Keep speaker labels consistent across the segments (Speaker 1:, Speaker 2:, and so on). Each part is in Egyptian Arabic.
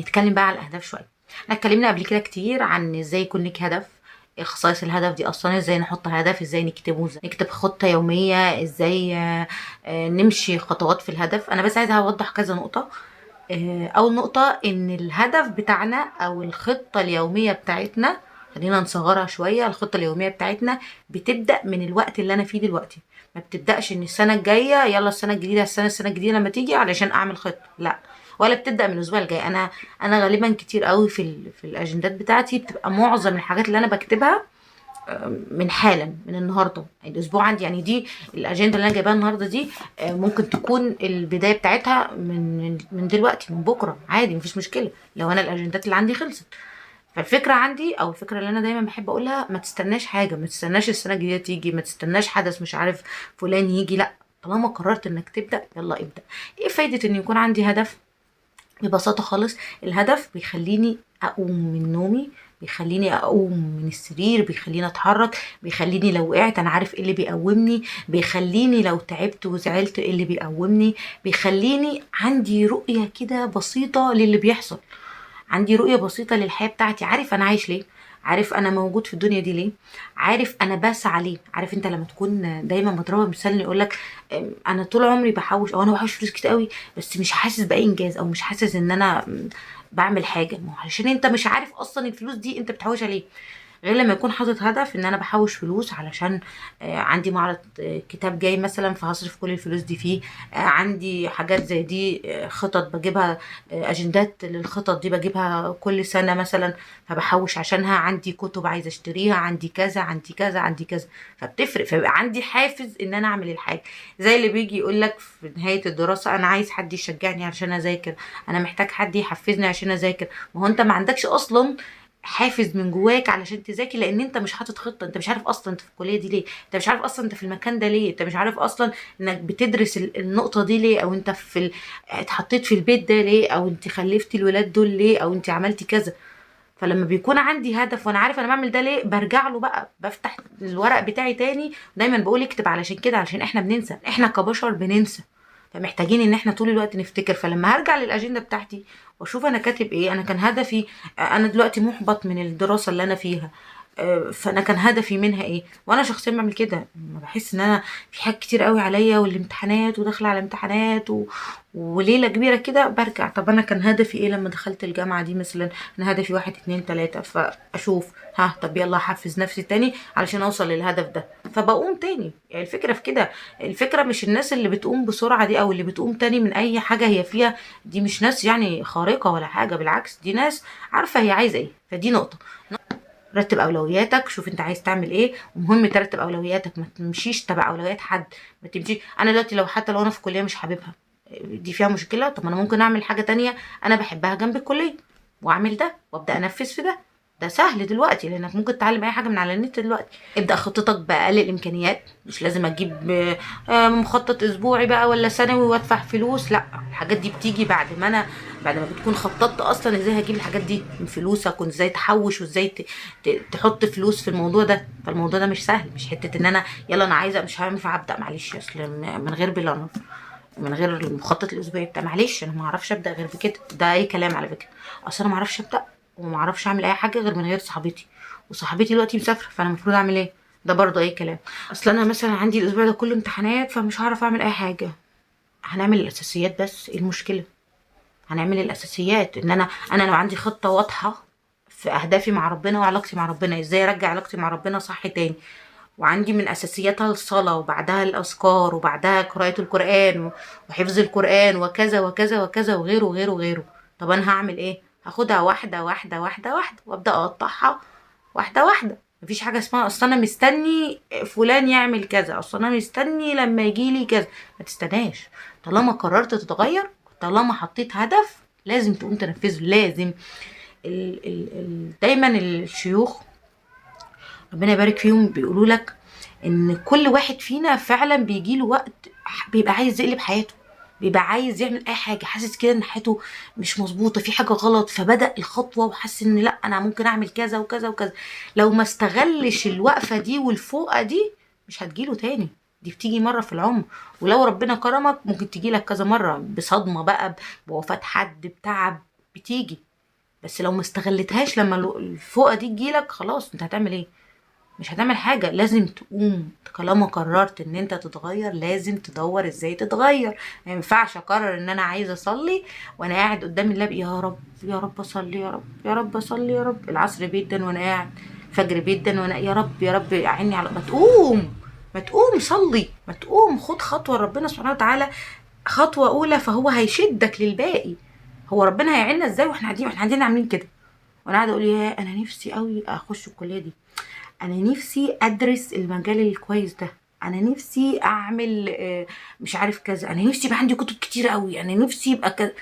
Speaker 1: نتكلم بقى على الاهداف شويه. احنا اتكلمنا قبل كده كتير عن ازاي يكون لك هدف، خصائص الهدف دي اصلا، ازاي نحط هدف، ازاي نكتبه، ازاي نكتب خطة يومية، ازاي نمشي خطوات في الهدف. انا بس عايزة اوضح كذا نقطة. اول نقطة ان الهدف بتاعنا او الخطة اليومية بتاعتنا، خلينا نصغرها شوية، الخطة اليومية بتاعتنا بتبدأ من الوقت اللي انا فيه دلوقتي. ما بتبدأش ان السنة الجاية يلا السنة الجديدة، السنة الجديدة لما تيجي علشان اعمل خطة، لا، ولا بتبدأ من الاسبوع الجاي. انا غالبا كتير قوي في الاجندات بتاعتي بتبقى معظم الحاجات اللي انا بكتبها من حالا، من النهارده، الاسبوع عندي، يعني دي الاجندة اللي انا جايباها النهارده دي، ممكن تكون البداية بتاعتها من دلوقتي، من بكره، عادي مفيش مشكلة لو انا الاجندات اللي عندي خلصت. فالفكرة عندي او الفكرة اللي انا دايما بحب اقولها، ما تستناش حاجة، ما تستناش السنة الجديدة تيجي، ما تستناش حدث مش عارف فلان يجي، لا، طالما قررت انك تبدا يلا ابدا. ايه فايده ان يكون عندي هدف؟ ببساطة خالص الهدف بيخليني اقوم من نومي، بيخليني اقوم من السرير، بيخليني اتحرك، بيخليني لو وقعت انا عارف ايه اللي بيقومني، بيخليني لو تعبت وزعلت ايه اللي بيقومني، بيخليني عندي رؤية كده بسيطة للي بيحصل، عندي رؤية بسيطة للحياة بتاعتي، عارف انا عايش ليه، عارف انا موجود في الدنيا دي ليه، عارف انا بسعى ليه. عارف انت لما تكون دايما مضروبة مثال يقولك انا طول عمري بحوش، او انا بحوش فلوس كتير قوي بس مش حاسس باي انجاز، او مش حاسس ان انا بعمل حاجة. ما هو عشان انت مش عارف اصلا الفلوس دي انت بتحوشها ليه. غير لما يكون حاطط هدف ان انا بحوش فلوس علشان عندي معرض كتاب جاي مثلا فهصرف كل الفلوس دي فيه، عندي حاجات زي دي، خطط بجيبها، اجندات للخطط دي بجيبها كل سنة مثلا فبحوش عشانها، عندي كتب عايزة اشتريها، عندي كذا، عندي كذا، عندي كذا. فبتفرق، فبيبقى عندي حافز ان انا اعمل الحاجة. زي اللي بيجي يقول لك في نهاية الدراسة انا عايز حد يشجعني عشان اذاكر، انا محتاج حد يحفزني عشان اذاكر. ما هو انت ما عندكش اصلا حافز من جواك علشان تذاكر، لان انت مش حاطط خطه، انت مش عارف اصلا انت في الكلية دي ليه، انت مش عارف اصلا انت في المكان ده ليه، انت مش عارف اصلا انك بتدرس النقطة دي ليه، او انت اتحطيت في البيت ده ليه، او انت خلفتي الولاد دول ليه، او انت عملتي كذا. فلما بيكون عندي هدف وانا عارف انا بعمل ده ليه، برجع له بقى، بفتح الورق بتاعي تاني. دايما بقول اكتب علشان كده، علشان احنا بننسى، احنا كبشر بننسى، فمحتاجين ان احنا طول الوقت نفتكر. فلما هرجع للاجنده بتاعتي واشوف انا كاتب ايه، انا كان هدفي، انا دلوقتي محبط من الدراسة اللي انا فيها، فانا كان هدفي منها ايه. وانا شخصيا بعمل كده، لما بحس ان انا في حاجات كتير قوي عليا والامتحانات وداخله على امتحانات وليلة كبيرة كده، برجع طب انا كان هدفي ايه لما دخلت الجامعة دي مثلا، انا هدفي 1 2 3، فاشوف ها طب يلا احفز نفسي تاني علشان اوصل للهدف ده، فبقوم تاني. الفكرة في كده، الفكرة مش الناس اللي بتقوم بسرعة دي او اللي بتقوم تاني من اي حاجة هي فيها، دي مش ناس خارقة ولا حاجة، بالعكس دي ناس عارفه هي عايزه ايه. فدي نقطة. رتب اولوياتك، شوف انت عايز تعمل ايه، ومهم ترتب اولوياتك، ما تمشيش تبع اولويات حد، ما تمشيش. انا دلوقتي حتى لو انا في كليه مش حاببها، دي فيها مشكلة، طب ما انا ممكن اعمل حاجة تانية انا بحبها جنب الكلية واعمل ده وابدا انفذ في ده. ده سهل دلوقتي لانك ممكن تتعلم اي حاجة من على النت دلوقتي. ابدا خطتك باقل الامكانيات، مش لازم اجيب مخطط اسبوعي بقى ولا سنوي وادفع فلوس، لا، الحاجات دي بتيجي بعد ما بتكون خططت اصلا ازاي هجيب الحاجات دي من فلوسك، وازاي تحوش، وازاي تحط فلوس في الموضوع ده. فالموضوع ده مش سهل، مش حتة ان انا يلا انا عايزه مش هينفع ابدا، معلش اصل من غير planner، من غير المخطط الاسبوعي بتاع، معلش انا ما اعرفش ابدا غير بكده. ده اي كلام على فكرة، اصل انا ما اعرفش ابدا وما اعرفش اعمل اي حاجة غير من غير صاحبتي، وصاحبتي دلوقتي مسافرة، فانا المفروض اعمل ايه؟ ده برضه اي كلام. اصل انا مثلا عندي الاسبوع ده كله امتحانات فمش هعرف اعمل اي حاجة. هنعمل الاساسيات بس، ايه المشكلة؟ هنعمل الاساسيات. ان انا لو عندي خطه واضحة في اهدافي مع ربنا وعلاقتي مع ربنا، ازاي ارجع علاقتي مع ربنا صح تاني، وعندي من اساسياتها الصلاة، وبعدها الاذكار، وبعدها قراءة القران وحفظ القران وكذا وكذا وكذا وغيره وغيره وغيره. طب انا هعمل ايه؟ هاخدها واحدة واحدة واحدة واحدة وابدا اقطعها واحدة واحدة. مفيش حاجة اسمها اصل انا مستني فلان يعمل كذا، اصل انا مستني لما يجيلي كذا. ما تستناش، طالما قررت تتغير، طالما حطيت هدف لازم تقوم تنفذه، لازم. دايما الشيوخ ربنا يبارك فيهم بيقولوا لك ان كل واحد فينا فعلا بيجي له وقت بيبقى عايز يقلب حياته، بيبقى عايز يعمل اي حاجة، حاسس كده ان حياته مش مظبوطة، في حاجة غلط، فبدا الخطوة وحس ان لا انا ممكن اعمل كذا وكذا وكذا. لو ما استغلش الوقفة دي والفوقه دي مش هتجيله تاني، دي بتيجي مرة في العمر، ولو ربنا كرمك ممكن تجيلك كذا مرة، بصدمة بقى، بوفاة حد، بتعب، بتيجي. بس لو ما استغلتهاش لما الفوقه دي تجيلك خلاص انت هتعمل ايه؟ مش هتعمل حاجة. لازم تقوم، طالما قررت ان انت تتغير لازم تدور ازاي تتغير. ما ينفعش اقرر ان انا عايزه اصلي وانا قاعد قدام اللاب، يا رب يا رب اصلي، يا رب يا رب اصلي، يا رب العصر بيدن وانا قاعد، الفجر بيدن وانا يا رب يا رب اعني على، ما تقوم، ما تقوم صلي، ما تقوم خد خطوة ربنا سبحانه وتعالى، خطوة اولى فهو هيشدك للباقي. هو ربنا هيعيننا ازاي واحنا قاعدين، واحنا قاعدين عاملين كده؟ وانا قاعدة اقول يا انا نفسي قوي اخش الكلية دي، انا نفسي ادرس المجال الكويس ده، انا نفسي اعمل مش عارف كذا، انا نفسي يبقى عندي كتب كتير قوي، انا نفسي يبقى كذا.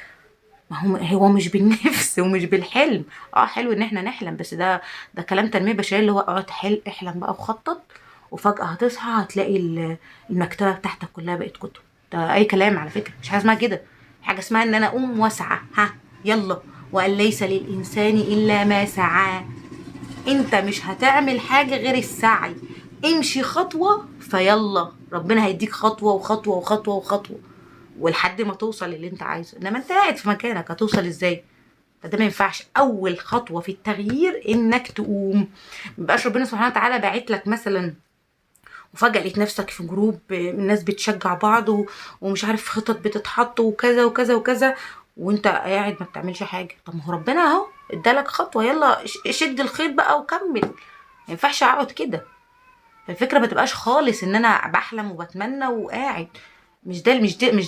Speaker 1: ما هو مش بالنفس ومش بالحلم. حلو ان احنا نحلم، بس ده كلام تنمية بشرية اللي هو اقعد احلم بقى وخطط، وفجاة هتصحى هتلاقي المكتبة بتاعتك كلها بقت كتب. ده اي كلام على فكرة، مش حاجة اسمها كده. حاجة اسمها ان انا اقوم واسعى، ها يلا، وان ليس للانسان الا ما سعى. انت مش هتعمل حاجة غير السعي، امشي خطوة فيلا ربنا هيديك خطوة وخطوه وخطوه وخطوه ولحد ما توصل للي انت عايزه. انما انت قاعد في مكانك هتوصل ازاي؟ فده ما ينفعش. اول خطوة في التغيير انك تقوم. مبقاش ربنا سبحانه وتعالى باعت لك مثلا وفجأة لقيت نفسك في group الناس بتشجع بعض ومش عارف خطط بتتحط وكذا وكذا وكذا، وانت قاعد ما بتعملش حاجة. طب ما هو ربنا اهو ادالك خطوة، يلا شد الخيط بقى وكمل. ما ينفعش اقعد كده. فالفكرة ما تبقاش خالص ان انا بحلم وبتمنى وقاعد، مش ده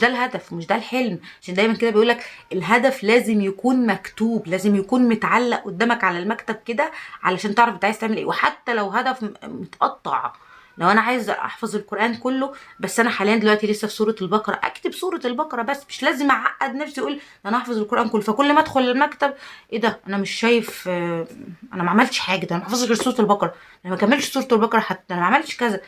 Speaker 1: الهدف، مش ده الحلم. عشان دايما كده بيقولك الهدف لازم يكون مكتوب، لازم يكون متعلق قدامك على المكتب كده علشان تعرف انت عايز تعمل ايه. وحتى لو هدف متقطع، لو انا عايز احفظ القرآن كله بس انا حاليا دلوقتي لسه في سورة البقرة، اكتب سورة البقرة بس، مش لازم اعقد نفسي اقول انا احفظ القرآن كله. فكل ما ادخل المكتب ايه ده انا مش شايف، انا ما عملتش حاجة، ده انا ما حفظتش غير سورة البقرة، انا ما كملتش سورة البقرة حتى، انا ما عملتش كذا.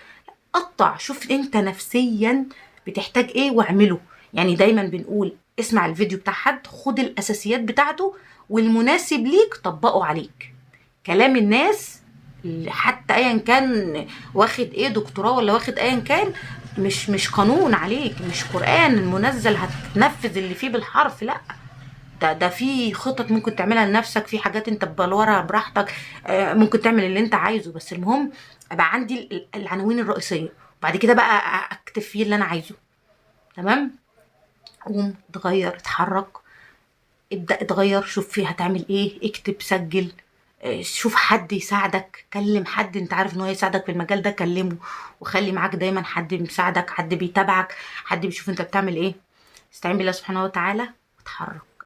Speaker 1: قطع، شوف انت نفسيا بتحتاج ايه واعمله. يعني دايما بنقول اسمع الفيديو بتاع حد، خد الاساسيات بتاعته والمناسب ليك طبقه عليك. كلام الناس حتى ايا كان واخد ايه دكتوراه ولا واخد ايا كان، مش قانون عليك، مش قرآن المنزل هتنفذ اللي فيه بالحرف، لا ده في خطط ممكن تعملها لنفسك، في حاجات انت تبلورها براحتك، ممكن تعمل اللي انت عايزه، بس المهم ابقى عندي العناوين الرئيسية وبعد كده بقى اكتب فيه اللي انا عايزه. تمام؟ قوم اتغير، اتحرك، ابدأ اتغير، شوف فيه هتعمل ايه، اكتب، سجل، شوف حد يساعدك، كلم حد انت عارف ان هو يساعدك في المجال ده كلمة، وخلي معاك دايما حد مساعدك، حد بيتابعك، حد بيشوف انت بتعمل ايه. استعين بالله سبحانه وتعالى واتحرك.